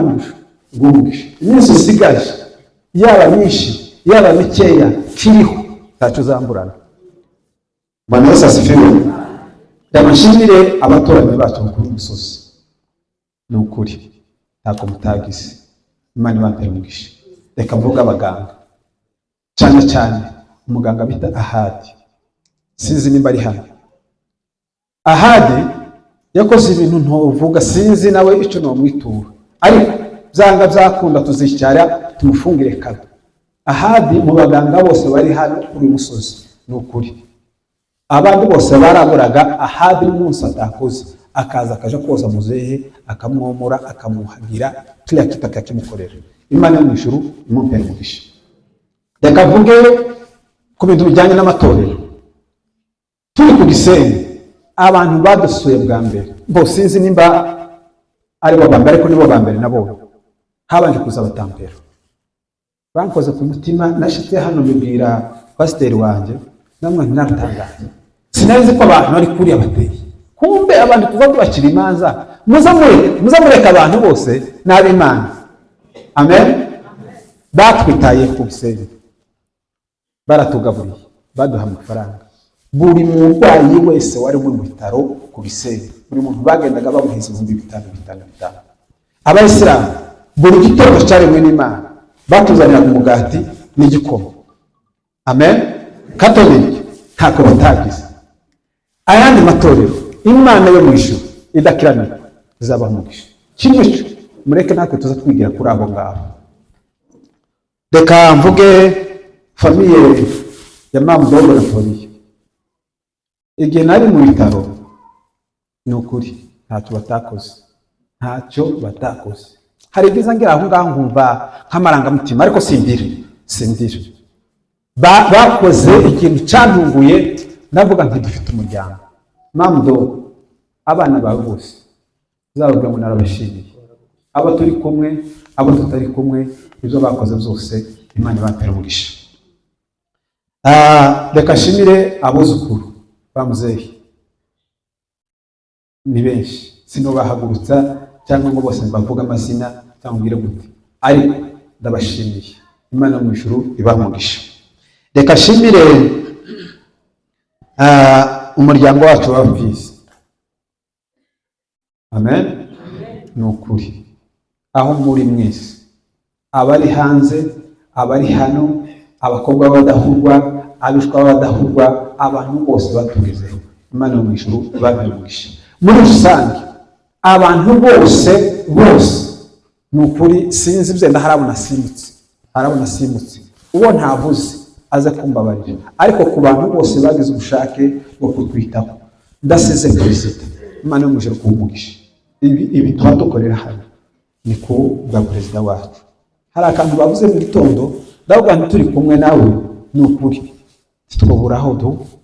ngumugisha iminsi isigaje yaba myinshi yaba mikeya kiriho ntacyo uzamburana. Bwana Yesu asifiwe. Ndabashimire abaturanyi bacu kuri uyu musozi, ni ukuri ntabwo mutagize. Imana ibampere umugisha. Reka mvuge abaganga, cyane cyane umuganga bita Ahadi, sinzi nimba ari hano. Ahadi yakoze ibintu ntovuga, sinzi nawe icyo nomwitura, ariko byanga byakunda tuzicara tumufungire kado. Ahadi mu baganga bose bari hano kuri uyu musozi, ni ukuri abandi bose baraburaga, Ahadi n'umunsi atakoze akaza akaja koza muzehe, akamwomora, akamuhagira kila kitu akakimukorera. Imana yo mu ijuru imumpere umugisha. Reka mvuge ku bintu bijyanye n'amatorero. Turi ku Gisenyi, abantu badusuye bwa mbere, bo sinzi nimba ari bo ba mbere, ariko nibo ba mbere nabonye. Habanje kuza abatampero, bankoze ku mutima. Nashitse hano mbibwira pasiteri wanjye, namwe naratangaye, sinari nzi ko abantu bari kuriya bateye. Kumbe abantu tuza tubacira imanza, muza mureka abantu bose n'ab'Imana. Amen. Batwitaye ku Gisenyi, baratugaburiye, baduha amafaranga. Buri murwayi wese wari mu bitaro ku Gisenyi, buri muntu bagendaga bamuheza 5000 5 5. Abayisilamu buri gitondo cyaremwe n'Imana batuzaniraga umugati n'igikoma. Amen. Katolike ntako batagize. Ayandi matorero, Imana yo mu ijuru idakiranirwa izabaha umugisha. Kimwe cyo mureke natwe tuza twigira kuri abo ngabo. Reka mvuge famille ya Mama Dogo na Toriya. Igihe nari mu bitaro, ni ukuri ntacyo batakoze, ntacyo batakoze. Hari ibyiza ngira aho ngaho nkumva nk'amarangamutima, ariko sindira, sindira. Bakoze ikintu cyantunguye, ndavuga nti dufite umuryango. Mama Dogo, abana bawe bose uzababwira ngo narabashimiye, abo turi kumwe, abo tutari kumwe, ibyo bakoze byose Imana ibampere umugisha. Reka nshimire abuzukuru ba muzehe, ni benshi sinobahagurutsa cyangwa ngo bose mbavuge amazina cyangwa mbwire gute, ariko ndabashimiye. Imana mu ijuru ibahe umugisha. Reka nshimire umuryango wacu wa Peace. Amen. Ni ukuri aho muri mwese, abari hanze, abari hano, abakobwa b'abadahurwa, abishwa b'abadahurwa, abantu bose batugezeho, Imana yo mu ijuru ibahe umugisha. Muri rusange abantu bose bose, ni ukuri sinzi byenda harabona simutse, harabona simutse, uwo ntavuze aze kumbabarira, ariko ku bantu bose bagize ubushake bwo kutwitaho, ndasize perezida, Imana yo mu ijuru kumugisha. Ibi tuba dukorera hano ni ku bwa perezida wacu. Hari akantu bavuze mu gitondo, ndavuga nti turi kumwe nawe, ni ukuri twobura aho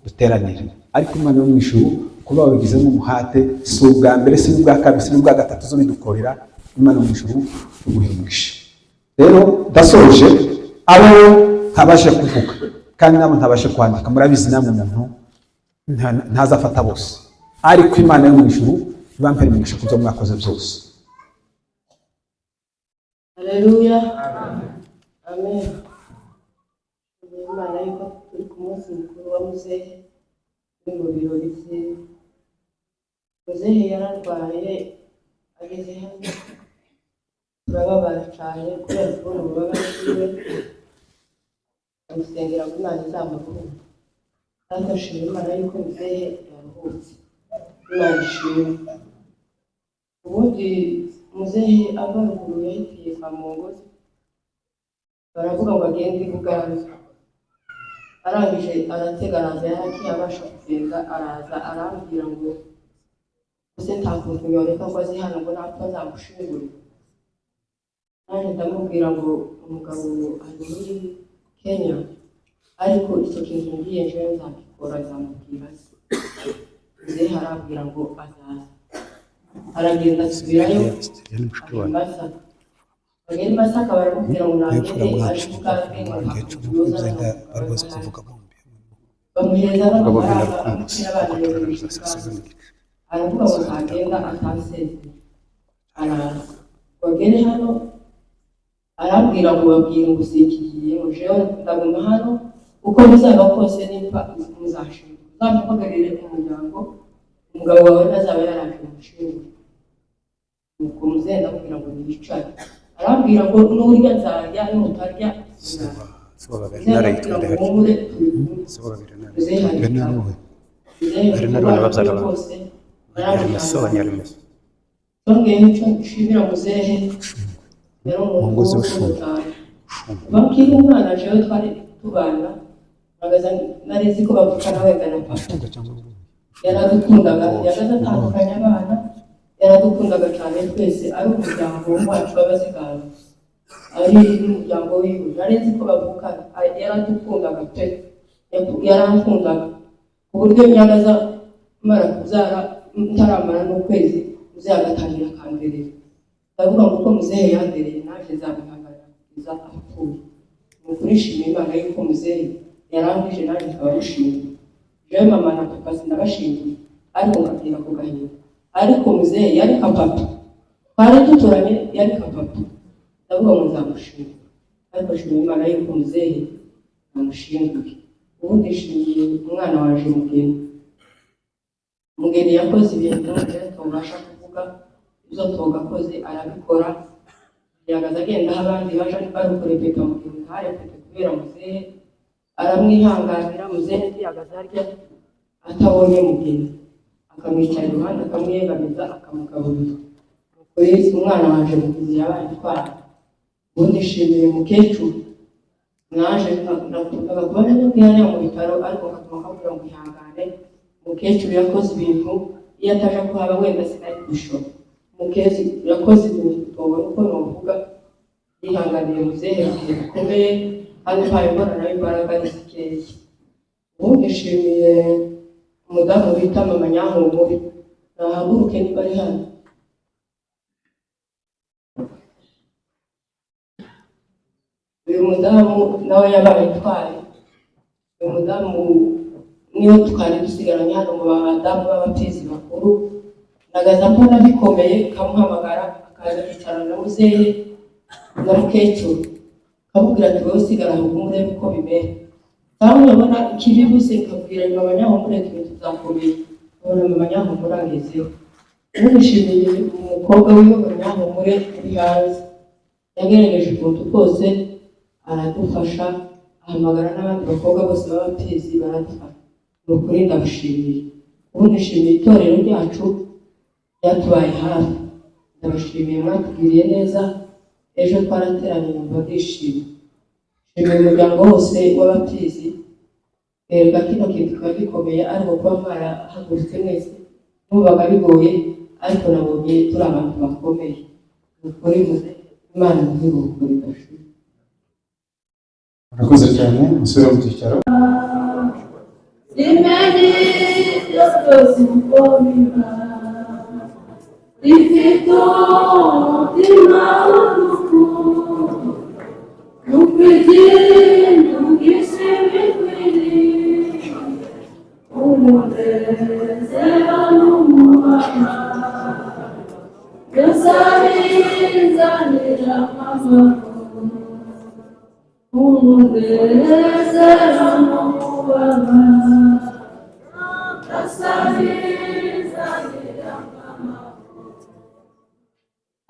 duteranira, ariko Imana yo mu ijuru kuba babigizemo umuhate, si ubwa mbere, si n'ubwa kabiri, si n'ubwa gatatu zo bidukorera. Imana yo mu ijuru iguhe umugisha. Rero ndasoje, abo ntabashe kuvuga kandi nabo ntabashe kwandika, murabizi namwe umuntu ntazafata bose, ariko Imana yo mu ijuru ibampere umugisha ku byo mwakoze byose. Haleluya. Amen. Imana yuko turi ku munsi mukuru wa muzehe, turi mu birori byiwe. Muzehe yararwaye ageze hano, turababara cyane kubera kubona ububabare bwiwe, amusengera ngo Imana izamuruhure. Kandi ashima Imana yuko muzehe yaruhutse. Nduhutse, Imana ishimwe. Ubundi muzehe ava ruguru yahitiye kwa Mwongozi, baravuga ngo agende i Bugande. Arangije aratega araza, yari akiyabasha kugenda, araza arambwira ngo ese nta kuntu yoreka ngo aze hano ngo napfa azamushingure. Nanjye ndamubwira ngo umugabo ari muri Kenya, ariko icyo kintu ngiye njewe nzagikora, nzamubwira se. Muzehe arambwira ngo azaza, aragenda asubirayo Ni mushiki wanjye. aje i Masaka. Bagera i Masaka baramubwira ngo Imfura nagende mwacu aje i Bugande ngo ngecu ntakuyoza. Bari bazi kuvuga bombi. Bamuhereza Kuvuga bombi n'amafaranga, narakumvise amubwira kuko abana turarangiza yohereje saa saba i Bugande. n'igice. Aravuga ngo ntagenda atansezeye, araza ngo agere hano arambwira ngo babwire ngo sinkigiye, ngo jewe ndaguma hano uko bizaba kose, nimba muzashinga uzamuhagarire umuryango, umugabo wawe ntazaba yaraje umushingure. Nuko muzehe ndamubwira ngo niyicare, arambwira ngo nurya nzarya, nutarya nzarya. Sibo babiri Muzehe nare ndamubwira yitwa ngo Ndahari. humure turi kumwe. Sibo babiri nare. Muzehe Bernard aritaho. wowe. Muzehe Bernard we na babyara bawe. kose. Nyarimeso wa Nyarimeso. Twongeye icyo nshimira muzehe, yari umuntu Umugozi w'urukundo w'ishuri. cyane. Kuva nkiri umwana jewe twari tubana, mpagaze nari nzi ko bavukana wenda na papa. Ushunga cyangwa ubundi. Yaradukundaga, yagaze atandukanye abana, yaradukundaga cyane twese, ari umuryango wacu w'abazigaba, ari n'umuryango wiwe, nari nzi ko bavukana. Yaradukundaga pe, yarankundaga ku buryo nyagaza mara kubyara ntaramara n'ukwezi, muzehe agatangira akanderera. Ndavuga ngo uko muzehe yandereye naje nzabihagarara kugeza apfuye. Ni ukuri nshimiye Imana yuko muzehe yarangije nanjye nkaba mushimiye. Jewe mama na papa sinabashingiye, ariko nkabwira ku gahinda, ariko muzehe yari nka papa, twari duturanye, yari nka papa. Ndavuga ngo nzamushimira, ariko nshimiye Imana yuko muzehe namushinguye. Ubundi nshimiye umwana waje Mugeni. Mugeni yakoze ibintu jewe tubasha kuvuga, ibyo tugakoze arabikora. Yagaze agenda aho abandi baje bari kurepeta, Mugeni ntarepete kubera muzehe, aramwihanganira. Muzehe ntiyagaze arya atabonye Mugeni, akamwicara iruhande, akamwiyegamiza, akamugaburira. Kuri umwana waje Mugeni yabaye intwari. Ubundi nshimiye umukecuru. Naje nakundaga kuba namubwiye hariya mu bitaro, ariko nkatuma kamubwira ngo ihangane. Umukecuru yakoze ibintu, iyo ataje kuhaba wenda sinari kubishobora. Umukecuru yakoze ibintu utobona uko nuvuga, yihanganiye muzehe igihe gikomeye, kandi mpaye mbona nawe imbaraga ni zikeya. Ubundi nshimiye umudamu bita mama Nyahumburi, nahaguruke niba ari hano. Uyu mudamu nawe yabaye intwari. Uyu mudamu niwe twari dusigaranye hano mu badamu b'abapfizi bakuru. Nagaza mbona bikomeye, kamuhamagara akaza akicarana na muzehe na mukecuru, kamubwira ati wowe usigara aho ugume urebe uko bimera, cyangwa nkabona ikibibuze nkabwira mama Nyahumbure ati ibintu byakomeye, nkabona mama Nyahumbure angezeho. Nishimiye umukobwa wiwe mama Nyahumbure uri hanze, yagerageje ukuntu kose aradufasha, ahamagara n'abandi bakobwa bose b'abapfizi baradufasha. Ni ukuri ndamushimiye. Ubundi nshimiye itorero ryacu ryatubaye hafi, ndabashimiye mwatugiriye neza, ejo twarateranye numva ndishimye. Nshimiye umuryango wose w'abapfizi. Erega kino kintu kiba gikomeye, ariko kuba mwarahagurutse mwese numvaga bigoye, ariko nabonye turi abantu bakomeye. Ni ukuri muze Imana imuhe iruhuko ridashira. Murakoze cyane, musubire mu cyicaro. Imeni byose uko biba, ifite umutima w'urukundo, rukwigira ubwishyu bikwiriye, umunezero n'umubabaro, byose bizanira amahoro, umunezero n'umubabaro, byose bizanira amahoro.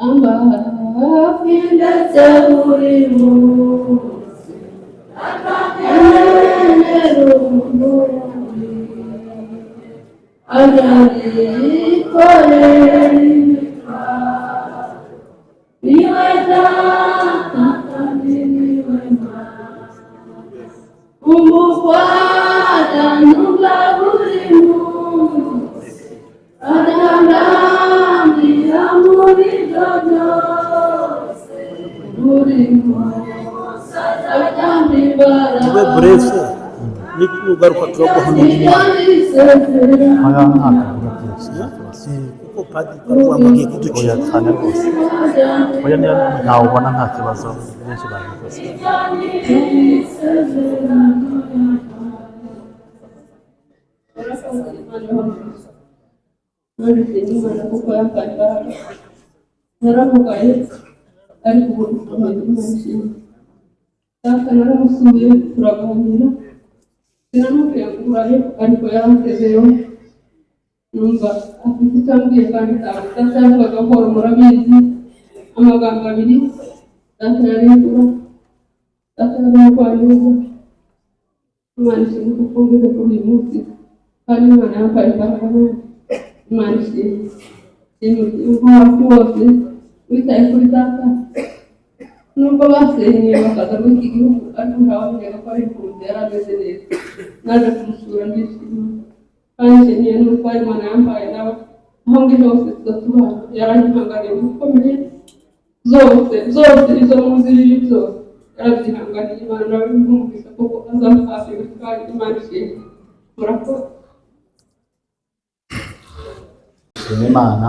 Amafi ndetse buri munsi akanyenyeri umuri. Ajya yikorera imitwaro. Niwe Data kandi niwe Mana, umufasha numva buri munsi, atandambira muri ibyo byose, buri munsi azajya. Tube bref, nitugaruka turaguha n'undi mwanya. Oya, nta kavuga byinshi, nta kibazo. Kuko padiri baravuga ngo agiye kuducika. Oya, cyane rwose. Oya, niyo ntawubona, nta kibazo, byinshi babivuze. Imana kuko yampaye imbaraga. Naramugaye, ariko ubu ndakomeye, Imana ishimwe. Data naramusuye, turaganira, sinamubwiye ngo uraye, ariko yaransezeyeho, numva afite icyo ambwiye. Kandi ntabwo data yavugaga buhoro, murabizi, amagambo abiri. Data yari imfura, data yari umugwaneza. Imana ishimwe kuko ngeze kuri uyu munsi, kandi Imana yampaye imbaraga nanjye. Imana ishimwe. Nshimira wacu wose witaye kuri data, nubwo basenyeye bakaza muri iki gihugu, ariko ntawamenyaga ko ari impunzi, yari ameze neza. Naje kumusura ndishima, kandi nshimiye n'umutware Imana yampaye nawe, aho ngiye hose tuza tubana, yaranyihanganiye mu bikomeye zose zose, izo muzi bibi byose yarabyihanganiye. Imana nawe imwumvise kuko azaba hafi kandi Imana ishimwe. Murakoze. Shima Imana,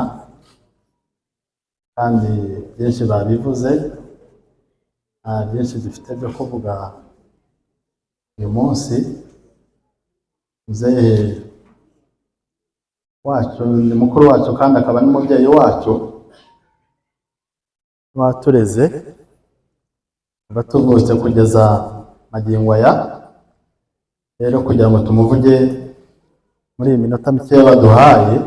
kandi byinshi babivuze, nta byinshi dufite byo kuvuga uyu munsi. Muzehe wacu ni mukuru wacu kandi akaba n'umubyeyi wacu watureze kuva tuvutse kugeza magingo aya. Rero kugira ngo tumuvuge muri iyi minota mikeya baduhaye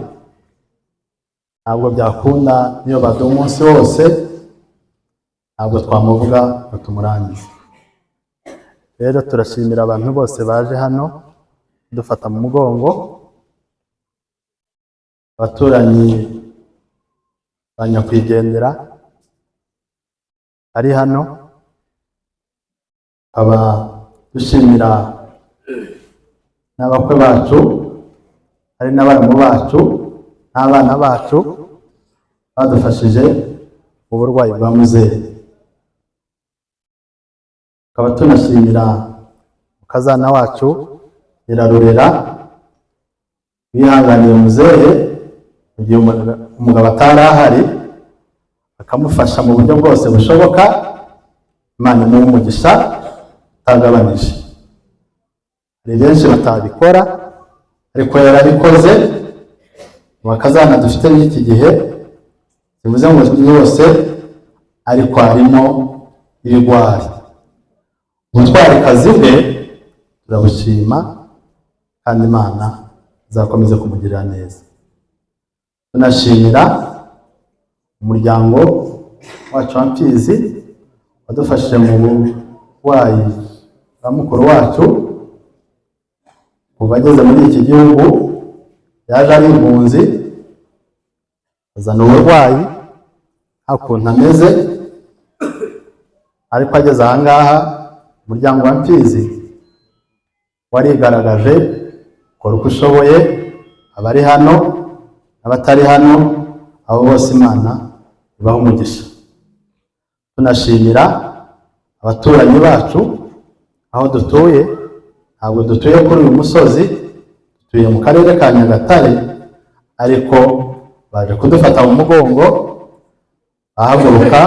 ntabwo byakunda, niyo baduha umunsi wose ntabwo twamuvuga ngo tumurangize. Rero turashimira abantu bose baje hano dufata mu mugongo, abaturanyi ba nyakwigendera ari hano, tukaba dushimira n'abakwe bacu, hari n'abaramu bacu n'abana bacu badufashije mu burwayi bwa muzehe. Tukaba tunashimira mukazana wacu Nyirarurera wihanganiye muzehe mu gihe umugabo atari ahari, akamufasha mu buryo bwose bushoboka. Imana imuhe umugisha utagabanije. Hari benshi batabikora, ariko yarabikoze. Bakazana dufite n'iki gihe, bivuze ngo yose, ariko harimo ibigwari. Ubutwarikazi bwe turabushima, kandi Imana izakomeze kumugirira neza. Tunashimira umuryango wacu wa Mfizi wadufashije mu burwayi bwa mukuru wacu. Kuva ageze muri iki gihugu yaje ari impunzi, azana uburwayi nta kuntu ameze, ariko ageze aha ngaha umuryango wa Mfizi warigaragaje, ukora uko ushoboye. Abari hano n'abatari hano, abo bose Imana ibaha umugisha. Tunashimira abaturanyi bacu aho dutuye. Ntabwo dutuye kuri uyu musozi, dutuye mu karere ka Nyagatare, ariko baje kudufata mu mugongo, bahaguruka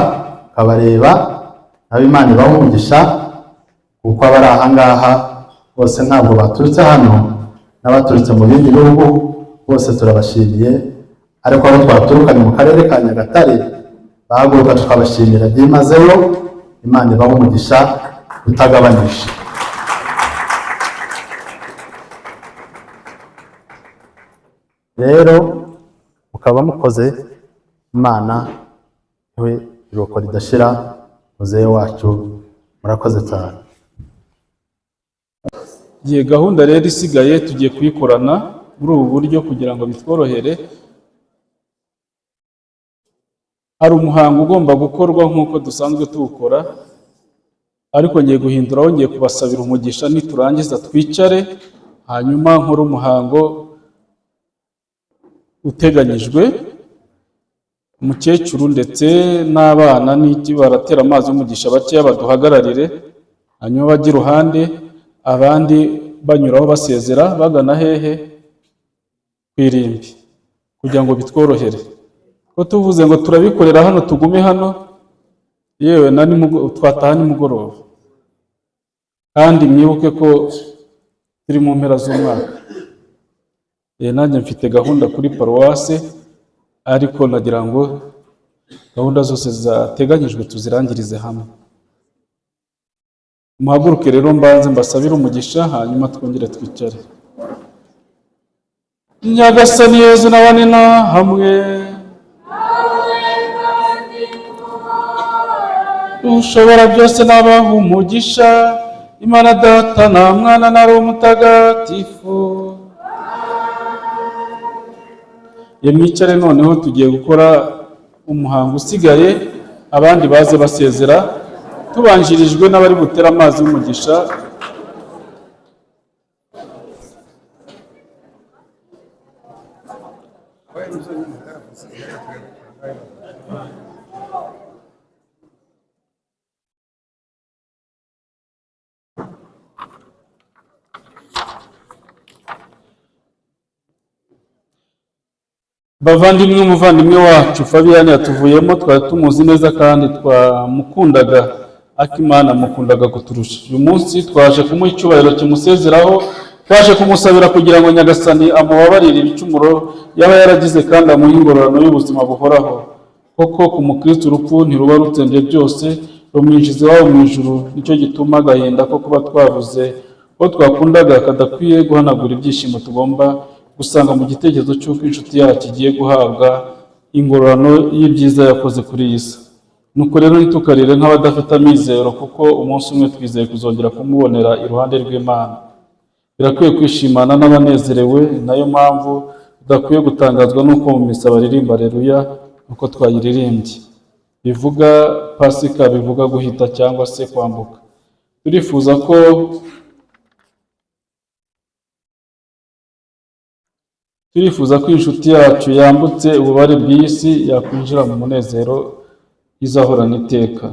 ukabareba, nabo Imana ibaha umugisha, kuko abari aha ngaha bose ntabwo baturutse hano, n'abaturutse mu bindi bihugu bose turabashimiye, ariko abo twaturukanye mu karere ka Nyagatare bahaguruka tukabashimira byimazeyo. Imana ibaha umugisha utagabanije. Rero mukaba mukoze, Imana iwe iruhuko ridashira muzehe wacu. Murakoze cyane. Igihe gahunda rero isigaye tugiye kuyikorana. muri ubu buryo kugira ngo bitworohere. Hari umuhango ugomba gukorwa nk'uko dusanzwe tuwukora, ariko ngiye guhinduraho, ngiye kubasabira umugisha, niturangiza twicare, hanyuma nkore umuhango uteganyijwe. Umukecuru ndetse n'abana n'iki baratera amazi y'umugisha bakeya baduhagararire, hanyuma bajye iruhande, abandi banyuraho basezera bagana hehe? Ku irimbi, kugira ngo bitworohere. Ko tuvuze ngo turabikorera hano, tugume hano, yewe na twataha nimugoroba. Kandi mwibuke ko turi mu mpera z'umwaka. Nanjye mfite gahunda kuri paruwase, ariko nagira ngo gahunda zose zateganyijwe tuzirangirize hamwe. Muhaguruke rero mbanze mbasabire umugisha, hanyuma twongere twicare. Nyagasani Yezu n'abane na hamwe. Ushobora byose n'abaha umugisha, Imana Data na Mwana na Roho Mutagatifu. Mwicare noneho, tugiye gukora umuhango usigaye, abandi baze basezera, tubanjirijwe n'abari butere amazi y'umugisha. Bavandimwe, umuvandimwe wacu Fabiyani yatuvuyemo, twari tumuzi neza kandi twamukundaga, ariko Imana mukundaga kuturusha. Uyu munsi twaje kumuha icyubahiro kimusezeraho, twaje kumusabira kugira ngo Nyagasani amubabarire ibicumuro yaba yaragize kandi amuhe ingororano y'ubuzima buhoraho. Koko ku mukristo urupfu ntiruba rutsembye byose, rumwinjiza iwabo mu ijuru. Nicyo gituma agahinda ko kuba twabuze uwo twakundaga kadakwiye guhanagura ibyishimo tugomba gusanga mu gitekerezo cy'uko inshuti yacu igiye guhabwa ingororano y'ibyiza yakoze kuri iyi si. Nuko rero ntitukarire nk'abadafite amizero, kuko umunsi umwe twizeye kuzongera kumubonera iruhande rw'Imana. Birakwiye kwishimana n'abanezerewe, nayo mpamvu tudakwiye gutangazwa n'uko mu misa baririmba Aleluya uko twayiririmbye. Bivuga Pasika, bivuga guhita cyangwa se kwambuka. Turifuza ko inshuti yacu yambutse ububabare bw'iyi si yakwinjira mu munezero izahorana iteka.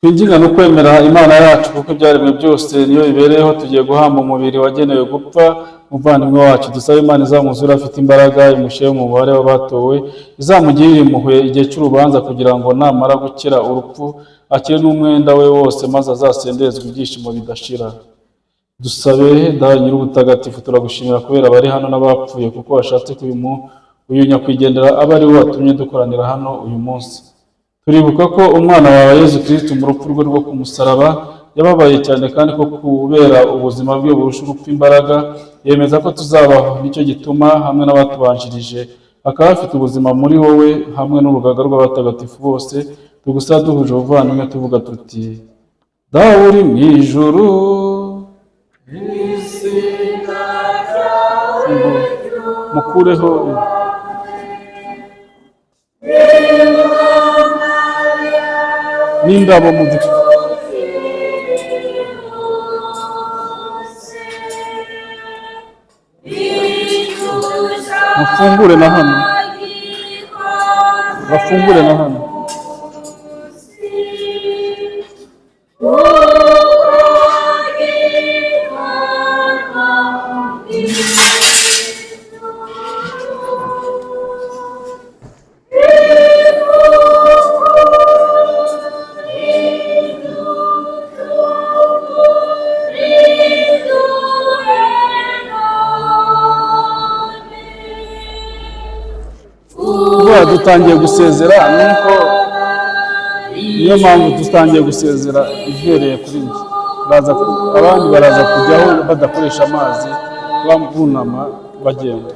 Twinginga no kwemera Imana yacu, kuko ibyaremwe byose niyo bibereyeho. Tugiye guhamba umubiri wagenewe gupfa umuvandimwe wacu. Dusabe Imana izamuzure afite imbaraga, imushyire mu mubare w'abatowe, izamugirire impuhwe igihe cy'urubanza, kugira ngo namara gukira urupfu akire n'umwenda we wose, maze azasenderezwe ibyishimo bidashira. Dusabe. Dawe Nyir'ubutagatifu, turagushimira kubera abari hano n'abapfuye, kuko washatse ko uyu nyakwigendera abe ari we watumye dukoranira hano uyu munsi. Turibuka ko umwana wawe Yezu Kristu mu rupfu rwe rwo ku musaraba yababaye cyane, kandi ko kubera ubuzima bwe burusha urupfu imbaraga, yemeza ko tuzabaho. Nicyo gituma hamwe n'abatubanjirije akaba afite ubuzima muri wowe, hamwe n'urugaga rw'abatagatifu bose, tugusaba duhuje ubuvandimwe tuvuga tuti: Dawe uri mu ijuru, mukureho n'indabo mu mufungure na hano, bafungure na hano. Dutangiye gusezera, nuko niyo mpamvu dutangiye gusezera ihereye kuri njye. Abandi baraza kujyaho badakoresha amazi, bunama bagenda.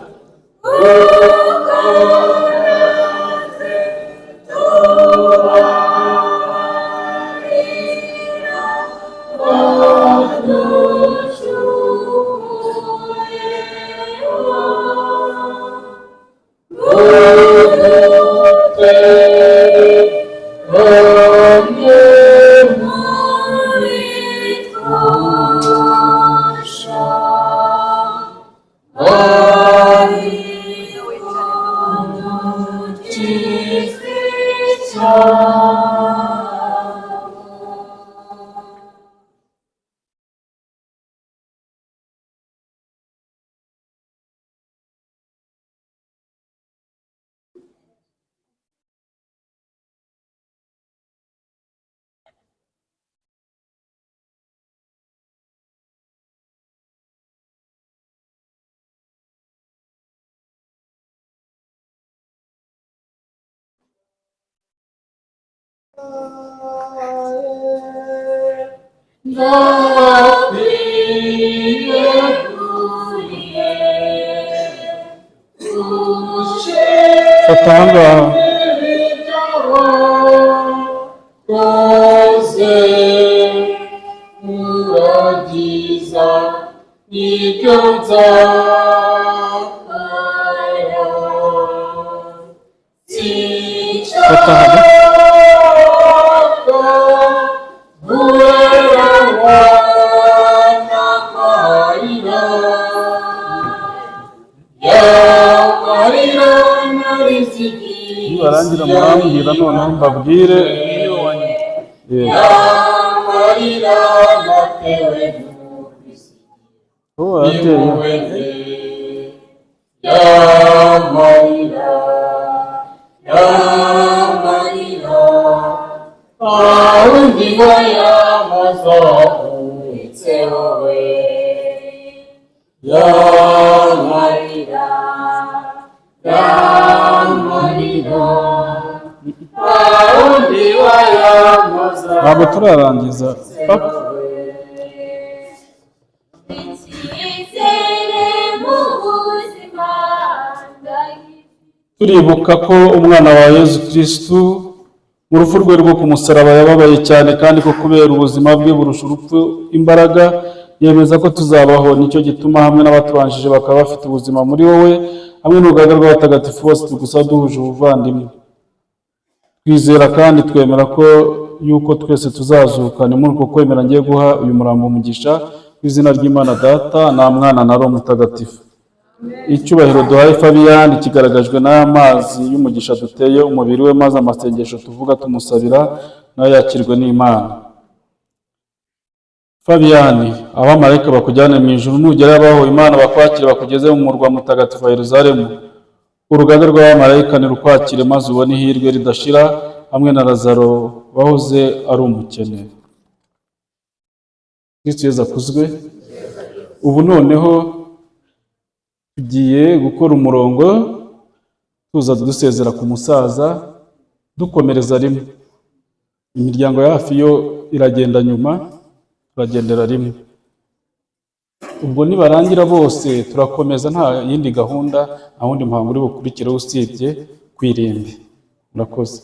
Fata aha ngaha. Fata hano. Nibarangira murambwira noneho mbabwire. Yego. Oh, arateye. Ntabwo turarangiza. Paka. Turibuka ko umwana wa Yezu Kristu mu rupfu rwe rwo ku musaraba yababaye cyane, kandi ko kubera ubuzima bwe burusha urupfu imbaraga, yemeza ko tuzabaho. Nicyo gituma hamwe n'abatubanjije bakaba bafite ubuzima muri wowe, hamwe n'urugaga rw'abatagatifu bose tugusaba duhuje ubuvandimwe. Twizera kandi twemera ko yuko twese tuzazuka. Ni muri uko kwemera ngiye guha uyu murambo umugisha ku izina ry'Imana Data na Mwana na Roho Mutagatifu. Icyubahiro duhaye Fabiyani kigaragajwe n'aya mazi y'umugisha duteye umubiri we, maze amasengesho tuvuga tumusabira nayo yakirwe n'Imana. Fabiyani, abamarayika bakujyane mu ijuru, nugera abaho Imana bakwakire bakugeze mu murwa mutagatifu wa Yeruzalemu. Urugaga rw'abamarayika nirukwakire maze ubone ihirwe ridashira hamwe na Lazaro wahoze ari umukene. Kristo Yezu akuzwe. Ubu noneho tugiye gukora umurongo tuza dusezera ku musaza dukomereza rimwe. Imiryango ya hafi yo iragenda nyuma, turagendera rimwe. Ubwo nibarangira bose turakomeza, nta yindi gahunda, nta wundi muhango uri bukurikireho usibye kwirimbi. Murakoze.